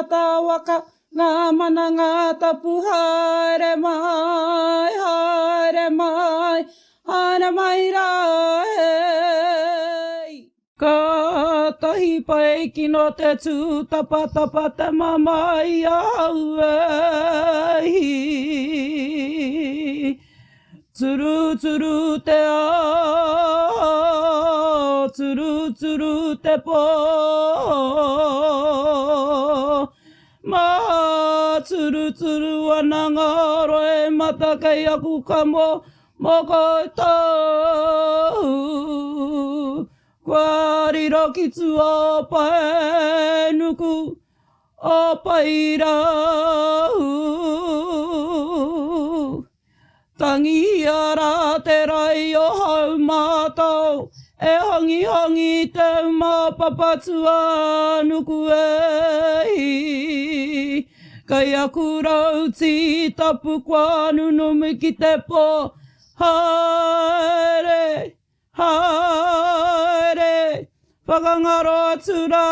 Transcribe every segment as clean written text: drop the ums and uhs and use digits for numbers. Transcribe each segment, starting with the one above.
tangata waka, ngā mana ngā tapu haere mai, haere mai, haere mai rā hei. Kātahi pai kino te tūtapatapa te mamae i ahau e hi. Turuturu te ao, turuturu te pō. Māturuturu ana ngā roimata kei aku kamo mō koutou. Kua riro ki tua o Paenuku, o Paerau. Tangihia rā te rai o Haumātao, e hangihangī te uma o Papatūānuku e hi. Kei aku rau tītapu kua nunumi ki te pō, haere, haere, whakangaro atu rā.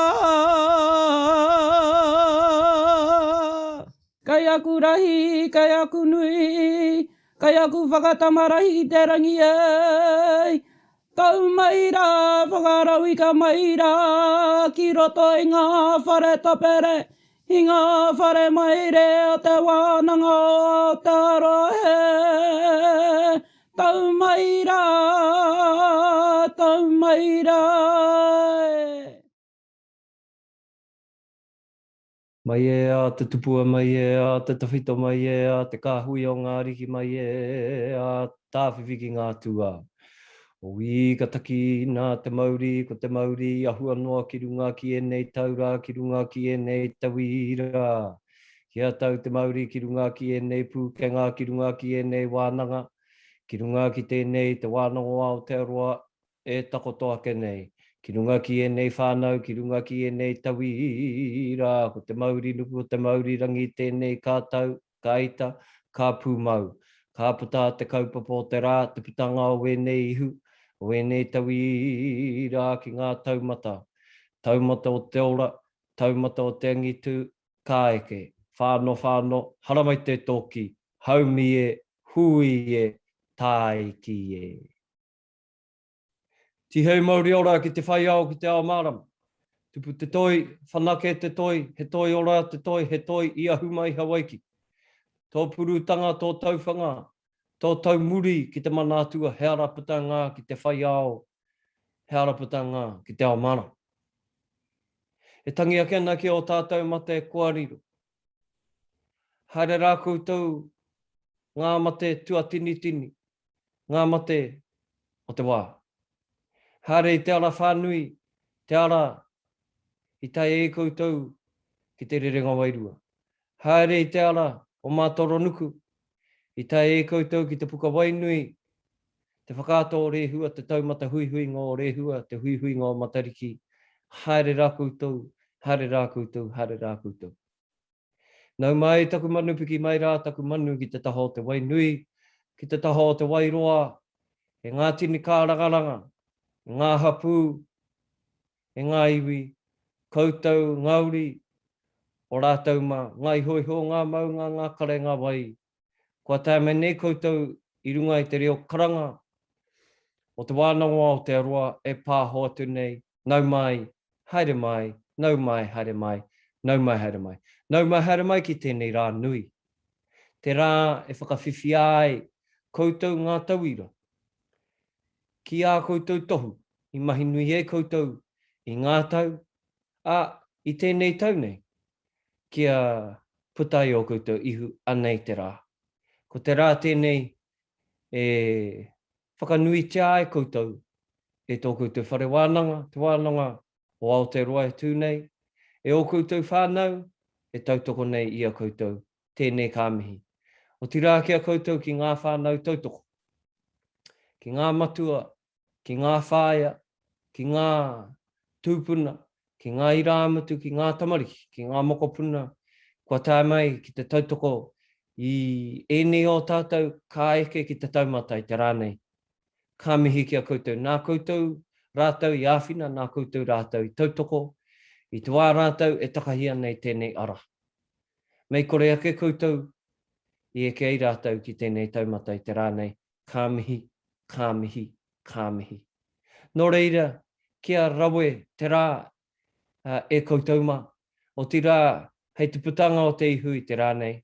Kei aku rahi, kei aku nui, kei aku whakatamarahi ki te rangi e. Tau mai rā, whakarauika mai rā, ki roto i ngā whare tapere, i ngā whare maire o Te Wānanga o Aotearoa he. Tau mai rā, tau mai rā e. Mai e a te tupua, mai e a te tawhito, mai e a te kāhui o ngā ariki, mai e a tāwhiwhi ki ngā tūā. Oī, ka taki nā te mauri, ko te mauri i ahua noa ki runga ki ēnei tau rā, ki runga ki ēnei tauira. Kia tau te mauri ki runga ki ēnei pūkenga, ki runga ki ēnei wānanga, ki runga ki tēnei Te Wānanga o Aotearoa e takoto ake nei, ki runga ki ēnei whānau, ki runga ki ēnei tauira, ko te mauri nuku, ko te mauri rangi tēnei ka tau, ka ita, ka pūmau. Ka puta te kaupapa o te rā, te putanga o ēnei ihu, o ēnei tauira ki ngā taumata. Taumata o te ora, taumata o te angitu, ka eke. Whano whano, haramai te tōki, haumi e, hui e, tāiki e. Tihei mauri ora ki te whai ao ki te ao mārama. Tupu te toi, whanake te toi, he toi ora te toi, he toi i ahu mai Hawaiki. Tō purutanga, tō tauwhanga, tō taumuri ki te mana atua he ara puta ngā ki te whai ao, he ara puta ngā ki te ao mārama. E tangi ake ana ki ō tātou mate kua riro. Haere rā koutou ngā mate tuatinitini, ngā mate o te wā. Haere i te ara whānui, te ara i tae ai koutou ki te rerenga wairua. Haere i te ara o Mātoronuku, i tae ai koutou ki te puka wainui, te whakaata o Rēhua, te taumata huihuinga o Rēhua, te huihuinga o Matariki, haere rā koutou, haere rā koutou, haere rā koutou. Nau mai taku manu piki mai rā taku manu ki te taha o te wai nui, ki te taha o te wai roa, e ngā tini kārangaranga, e ngā hapū, e ngā iwi, koutou ngā uri o rātou mā, ngā ihoiho o ngā maunga, ngā kare, ngā wai, kua tae mai nei koutou i runga i te reo karanga o Te Wānanga o Aotearoa e pāho atu nei, Nau mai, haere mai, nau mai, haere mai, nau mai, haere mai. Nau mai, haere mai ki tēnei rā nui. Te rā e whakawhiwhia ai koutou ngā tauira ki ā koutou tohu i mahi nui ai koutou i ngā tau, ā, i tēnei tau nei, kia puta ai ō koutou ihu anei te rā. Ko te rā tēnei e whakanuitia ai koutou e tō koutou whare wānanga, Te Wānanga o Aotearoa e tū nei, e ō koutou whānau e tautoko nei i a koutou, tēnei ka mihi. Otirā ki a koutou ki ngā whānau tautoko, ki ngā matua, ki ngā whāea, ki ngā tūpuna, ki ngā irāmutu, ki ngā tamariki, ki ngā mokopuna kua tae mai ki te tautoko i ēnei o tātou ka eke ki te taumata i te rā nei. Ka mihi ki a koutou. Nā koutou rātou i āwhina, nā koutou rātou i tautoko. I te wā rātou e takahi ana i tēnei ara. Mei kore ake koutou i eke ai rātou ki tēnei taumata i te rā nei, ka mihi, ka mihi, ka mihi. Nō reira, kia rawe te rā e koutou mā. Otirā, hei te putanga o te ihu i te rā nei,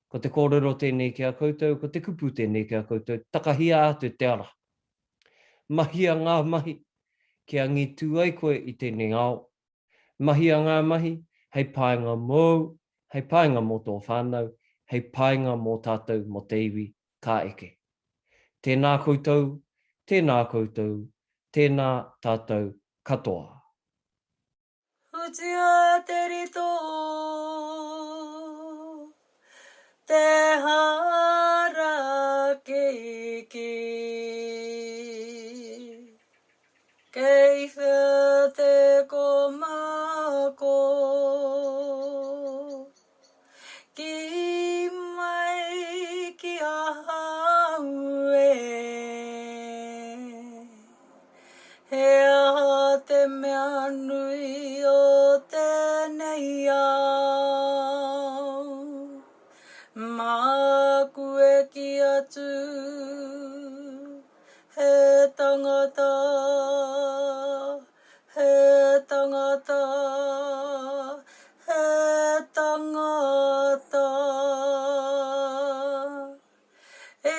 ko te kōrero tēnei ki a koutou, ko te kupu tēnei ki a koutou, takahia atu te ara. Mahia ngā mahi kia angitū ai koe i tēnei ao. Mahia ngā mahi hei painga mōu, hei painga mō tō whānau, hei painga mō tātou mō te iwi ka eke. Tēnā koutou, tēnā koutou, tēnā tātou katoa. Hutia te rito, te harakeke. Kei whea te komako? Ki mai ki ahau e. He aha te mea nui o tēnei ao? Māku e kī atu, he tangata, he tangata, he tangata. E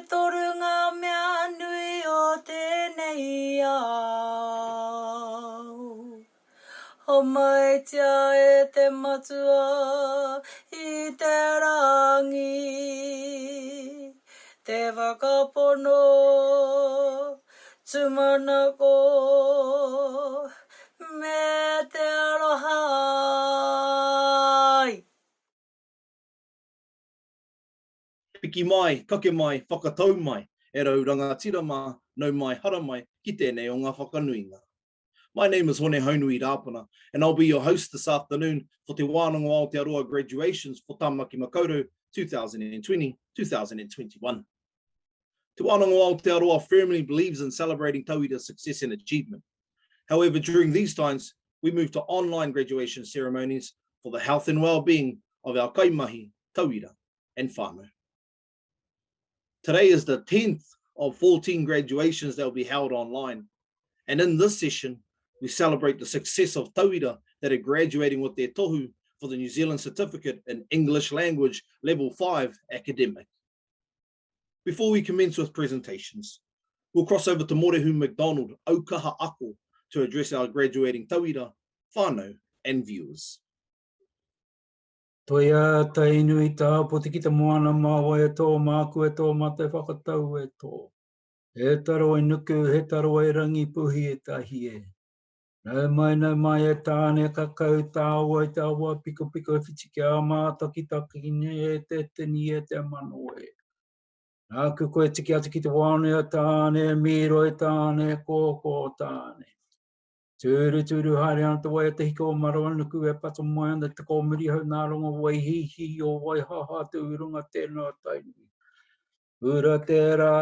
toru ngā mea nui o tēnei ao. Homaitia e te Matua i te rangi, te whakapono, tūmanako, me te aroha. Piki mai, kake mai, whakatau mai, e rau rangatira mā, nau mai, haramai, ki tēnei o ngā whakanuinga. My name is Hone Haunui Rāpana, and I'll be your host this afternoon for Te Wānanga o Aotearoa graduations for Tāmaki Makaurau 2020, 2021. Te Wānanga o Aotearoa firmly believes in celebrating tauira success and achievement. However, during these times, we move to online graduation ceremonies for the health and well-being of our kaimahi, tauira, and whānau. Today is the 10th of 14 graduations that will be held online. And in this session, we celebrate the success of tauira that are graduating with their tohu for the New Zealand Certificate in English Language Level 5 Academic. Before we commence with presentations, we'll cross over to Morehu McDonald, Aukaha Ako, to address our graduating tauira, whānau and viewers. Toi a Tainui tāpoti ki te moana mā wai e tō, māku e tō, mā te whakatau e tō. He taro e nuku, he taro e rangi puhi e tahi e. Nau mai, nau mai e Tāne ka kau tāua i te awa pikopiko e whiti ki a mātakitaki nei e te tini e te mano e. Nāku koe tiki atu ki te wāne a Tāne, mīro e Tāne, kōkō Tāne. Tūrutūru haere ana te wai o te hika o Marawanuku e pata mai ana te kōmurihau nā rongo waihīhī o Waihaha te urunga tēnā Tainui. Ura tērā,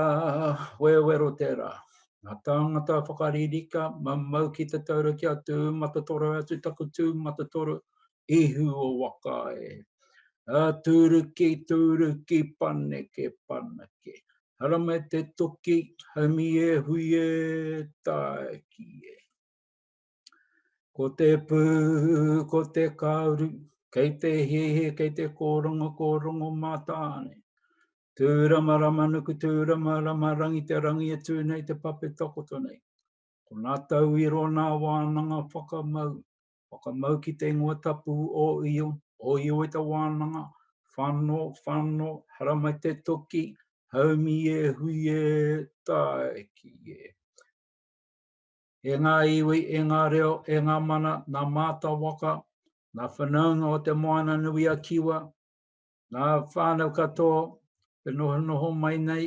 wewero tērā. Ngā tāngata whakaririka, mamau ki te taura kia tū matatoro atu taku tū matatoro, ihu o waka e. A tūruki, tūruki, paneke, paneke. Haramai te toki, haumi e hui e, tāiki e. Ko te pū, ko te kāuru, kei te hihi, kei te kōrongo, kōrongo mā tāne. Tūrama rama nuku, tūrama rama rangi te rangi e tū nei te pape takoto nei. Ko nā tauiro nā wānanga whakamau, Whakamau ki te ingoa tapu o Io, o Io i te wānanga, whano, whano, haramai te toki, haumi e hui e, tāiki e. E ngā iwi, e ngā reo, e ngā mana, nā māta waka, nā whanaunga o te Moana Nui a Kiwa, nā whānau katoa e nohonoho mai nei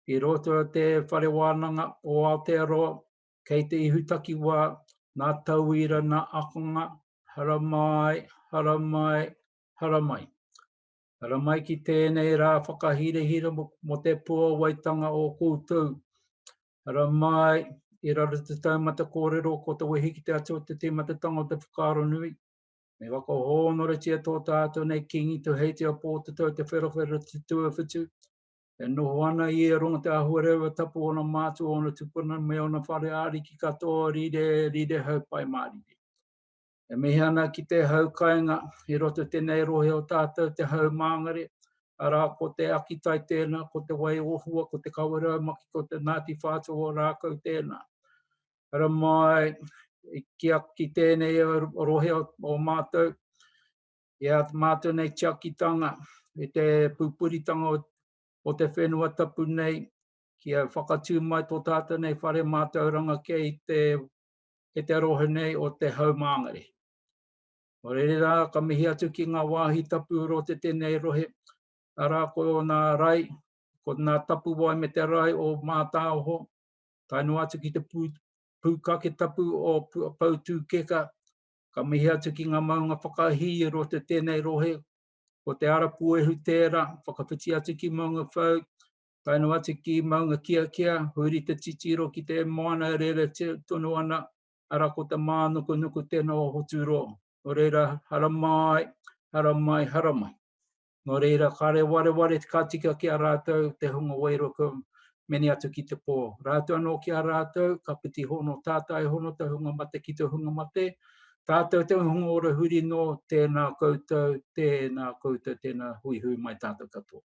i roto o te Whare Wānanga o Aotearoa, Kei te ihu takiwā, nā tauira, nā akonga, haramai, haramai, haramai. Haramai ki tēnei rā whakahirahira mō te puawaitanga o koutou. Haramai, I raro te taumata kōrero ko te wehi ki te Atua te tīmatatanga o te whakaaro nui. Me whakahōnoretia tō tātou nei Kīngi Tuheitia Pōtatau Te Wherowhero Te Tuawhitu, e noho ana ia i runga te ahuarewa tapu ōna mātua, ōna tupuna me ōna whare āriki katoa, rire, rire hau pai mārire. E mihi ana ki te hau kainga i roto tēnei rohe o tātou te hau māngere, arā ko te akitai tēnā, ko te wai ohua, ko te kawerau maki, ko te Ngāti Whātua o Rākau tēnā. Ara mai ki, ki tēnei rohe o, o mātou, i a mātou nei tiakitanga, i te pūpuritanga o, o te whenua tapu nei, kia whakatū mai tō tātou nei whare mātauranga kei te e te rohe nei o Te Haumāngere. Nō reira rā, ka mihi atu ki ngā wāhi tapu o roto tēnei rohe, arā ko nā rai, ko nā tapuwae me te rai o Mātāoho, tae noa atu ki te pū, pūkake tapu o Poutūkeka, ka mihi atu ki ngā maunga whakahī i roto tēnei rohe, ko te ara puehu tērā, whakawhiti atu ki Maungawhau, Tae noa atu ki Maunga Kiakia, huri te titiro ki te moana e rere tonu ana, ara ko te mānukunuku tēnā o Hoturoa. Nō reira, haramai, haramai, haramai. Nō reira, kāre wareware ka tika ki a rātou te hunga wairua kua mene atu ki te pō. Rātou anō ki a rātou, ka piti hono tātai hono te hunga mate ki te hunga mate. Tātou te hunga ora huri nō, tēnā koutou, tēnā koutou, tēnā huihui mai tātou katoa.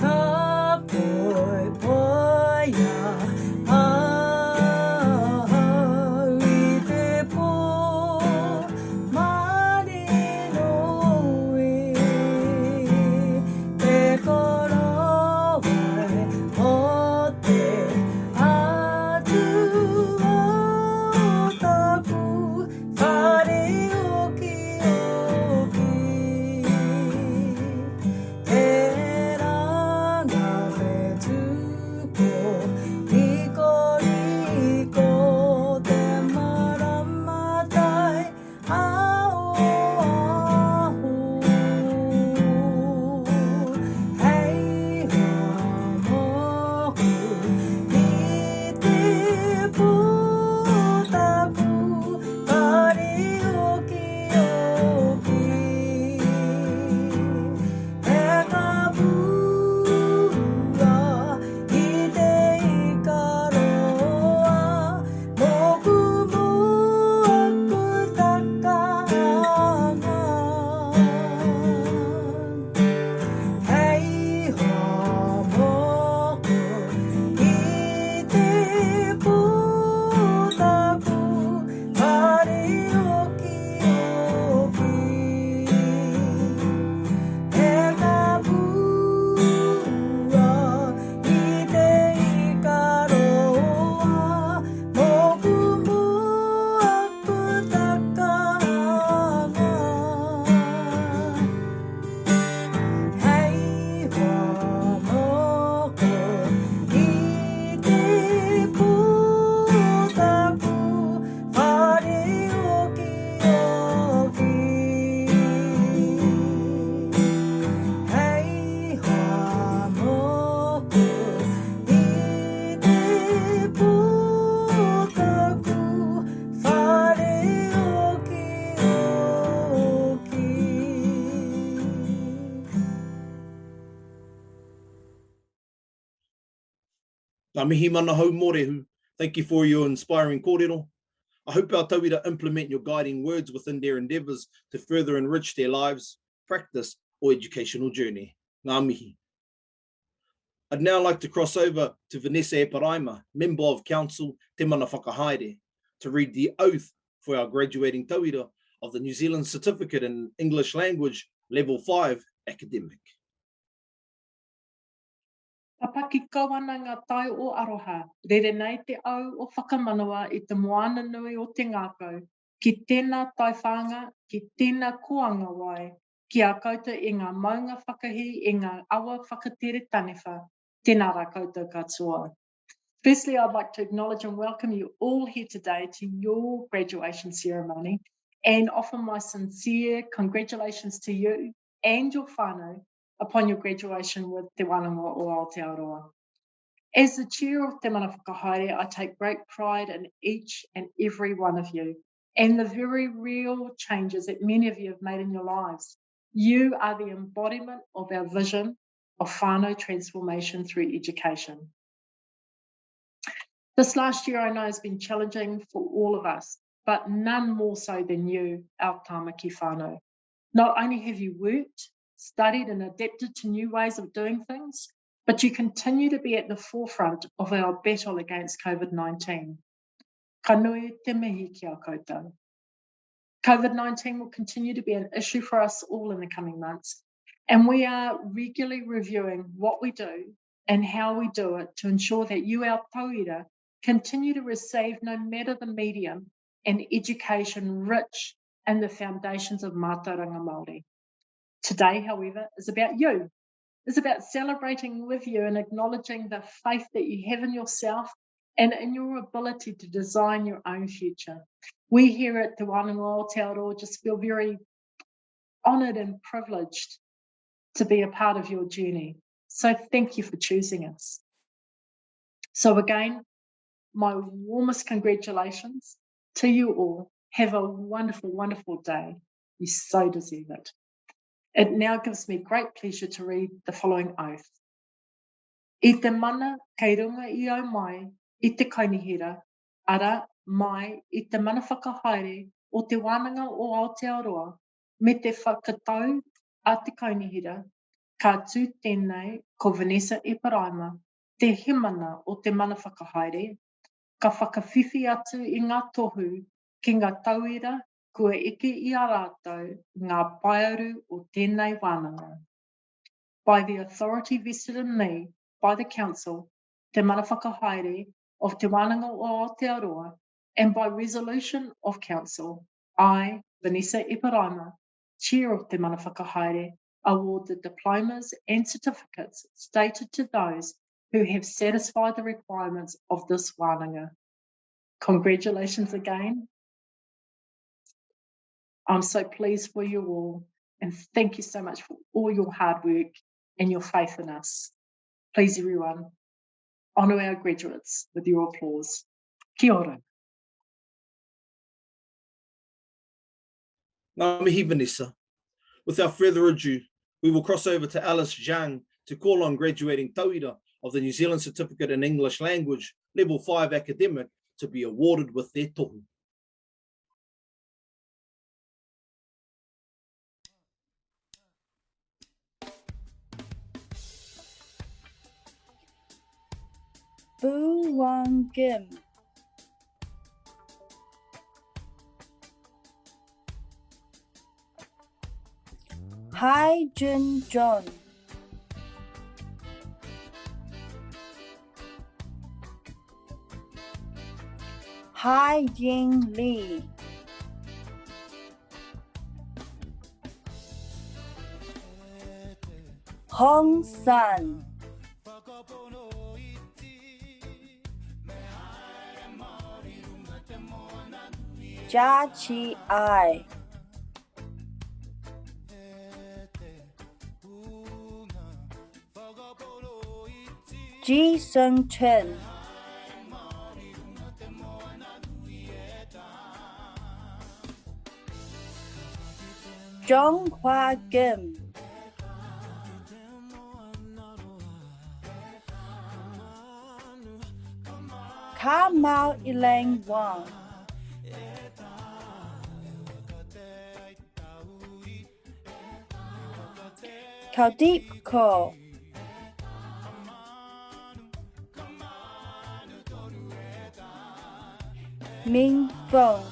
Ka poipoia ahau i te pō marino e. Te korowai o te Atua o taku whare okioki. Tērā ngā whetū kōrikoriko te maramatai Mōku mō aku takahanga Hei hoa mōku i te pō taku whare okioki He kapua I te ikaroa, mōku mō aku takahanga. Hei hoa mōku i te pō taku whare okioki. Hei hoa mōku i te pō taku whare okioki. Ngā mihi Manahau Mōrehu, thank you for your inspiring kōrero. I hope our tauira implement your guiding words within their endeavours to further enrich their lives, practice or educational journey. Ngā mihi. I'd now like to cross over to Vanessa Eparaima, Member of Council, Te Mana Whakahaere, to read the oath for our graduating tauira of the New Zealand Certificate in English Language Level 5 Academic. Papaki kau ana ngā tai o aroha, rere nei te au o whakamanawa i te moana nui o te ngākau, ki tēnā taiwhānga, ki tēnā kōanga wai, ki a koutou e ngā maunga whakahī, e ngā awa whakatere taniwha, tēnā rā koutou katoa. Firstly, I'd like to acknowledge and welcome you all here today to your graduation ceremony and offer my sincere congratulations to you and your whānau upon your graduation with Te Wānanga o Aotearoa. As the chair of Te Mana Whakahaere, I take great pride in each and every one of you and the very real changes that many of you have made in your lives. You are the embodiment of our vision of whānau transformation through education. This last year I know has been challenging for all of us, but none more so than you, our Tāmaki whānau. Not only have you worked, studied and adapted to new ways of doing things, but you continue to be at the forefront of our battle against COVID-19. Ka nui te mihi ki a koutou. COVID-19 will continue to be an issue for us all in the coming months, and we are regularly reviewing what we do and how we do it to ensure that you, our tauira, continue to receive, no matter the medium, an education rich in the foundations of mātauranga Māori. Today, however, is about you. It's about celebrating with you and acknowledging the faith that you have in yourself and in your ability to design your own future. We here at Te Wānanga o Aotearoa just feel very honoured and privileged to be a part of your journey. So thank you for choosing us. So again, my warmest congratulations to you all. Have a wonderful, wonderful day. You so deserve it. It now gives me great pleasure to read the following oath. I te mana kei runga i au mai i te kaunihera, ara, mai i te mana whakahaere o Te Wānanga o Aotearoa me te whakatau a te kaunihera, ka tū tēnei ko Vanessa Eparaima, te hemana o te mana whakahaere, ka whakawhiwhi atu i ngā tohu ki ngā tauira kua eke i a rātou ngā paearu o tēnei wānanga. By the authority vested in me by the Council, Te Mana Whakahaere of Te Wānanga o Aotearoa, and by resolution of Council, I, Vanessa Eparaima, Chair of Te Mana Whakahaere, award the diplomas and certificates stated to those who have satisfied the requirements of this wānanga. Congratulations again. I'm so pleased for you all and thank you so much for all your hard work and your faith in us. Please, everyone, honour our graduates with your applause. Kia ora. Ngā mihi, Vanessa. Without further ado, we will cross over to Alice Zhang to call on graduating tauira of the New Zealand Certificate in English Language, Level 5 Academic, to be awarded with their tohu. Bu Wang Gim. Hai Jun John. Hai Ying Lee. Hong San. Jia Chi Ai. Ji Sung Chen. Zhong Hua Gim. Ka Mao Elaine Wang. Kaldeep Kaur. Ming Feng.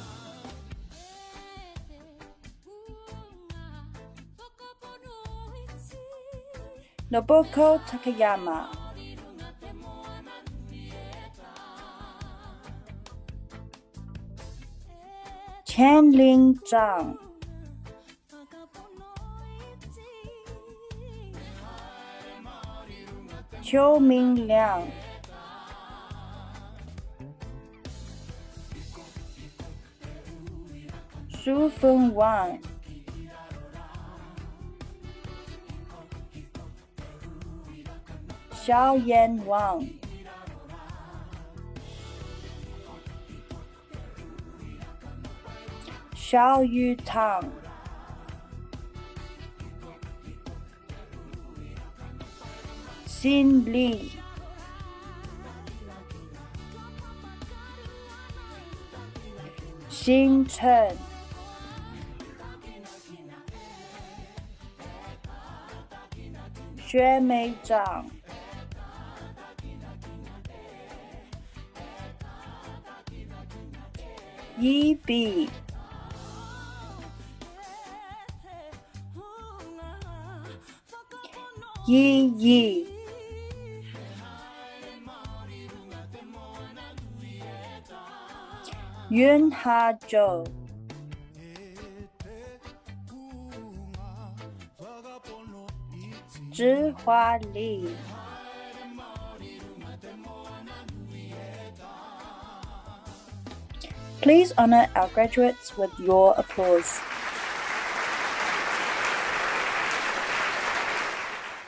Nobuko Takayama. Chen Ling Zhang. Qiu Ming Liang. Su Feng Wang. Xiao Yan Wang. Xiao Yu Tang. Xin Li. Xin Chen. Xue Mei Zhang. Yi Bi. Yi Yi. Yun Ha Zhou. Zhi Hua Li. Please honour our graduates with your applause.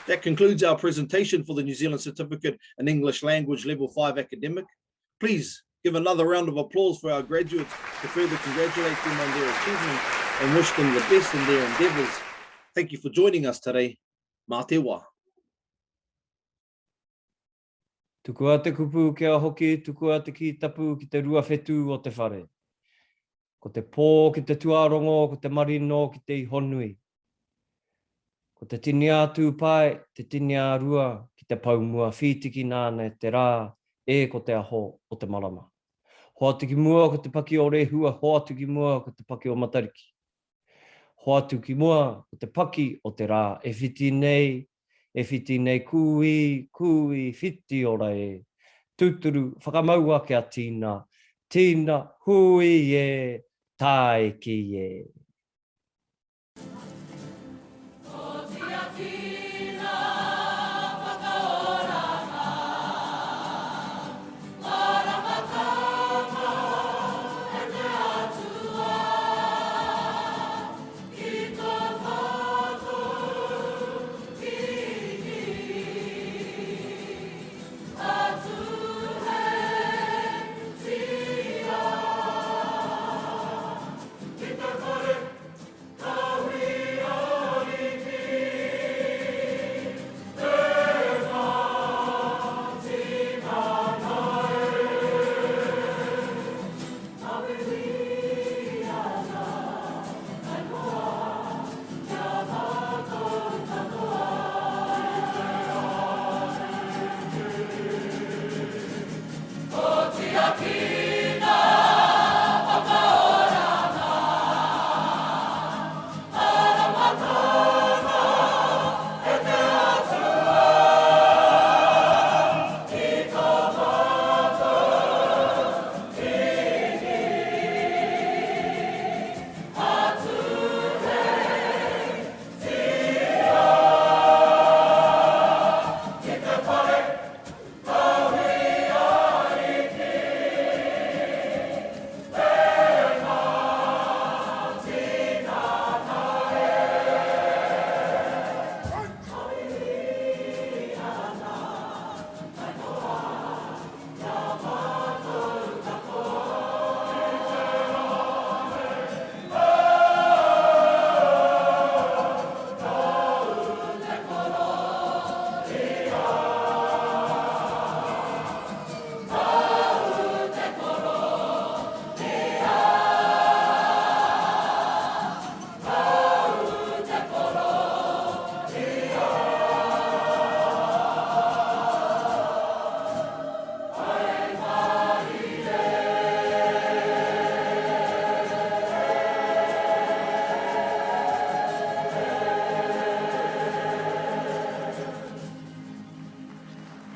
That concludes our presentation for the New Zealand Certificate in English Language Level 5 Academic. Please give another round of applause for our graduates to further congratulate them on their achievement and wish them the best in their endeavours. Thank you for joining us today. Mā te wā. Tukua te kupu kia hoki, tukua te kī tapu ki te ruawhetū o te whare. Ko te pō ki te tuarongo, ko te marino ki te ihonui. Ko te tini ā Tūpae, te tini ā Rua ki te pou mua whītiki nāna e te rā, e ko te aho o te marama. Hoatu ki mua ko te paki o Rehua, hoatu ki mua ko te paki o Matariki. Hoatu ki mua ko te paki o te rā e whiti nei, e whiti nei kūī, kūī, whiti ora e. Tūturu, whakamaua kia tīna, tīna, hūī e, tāiki e.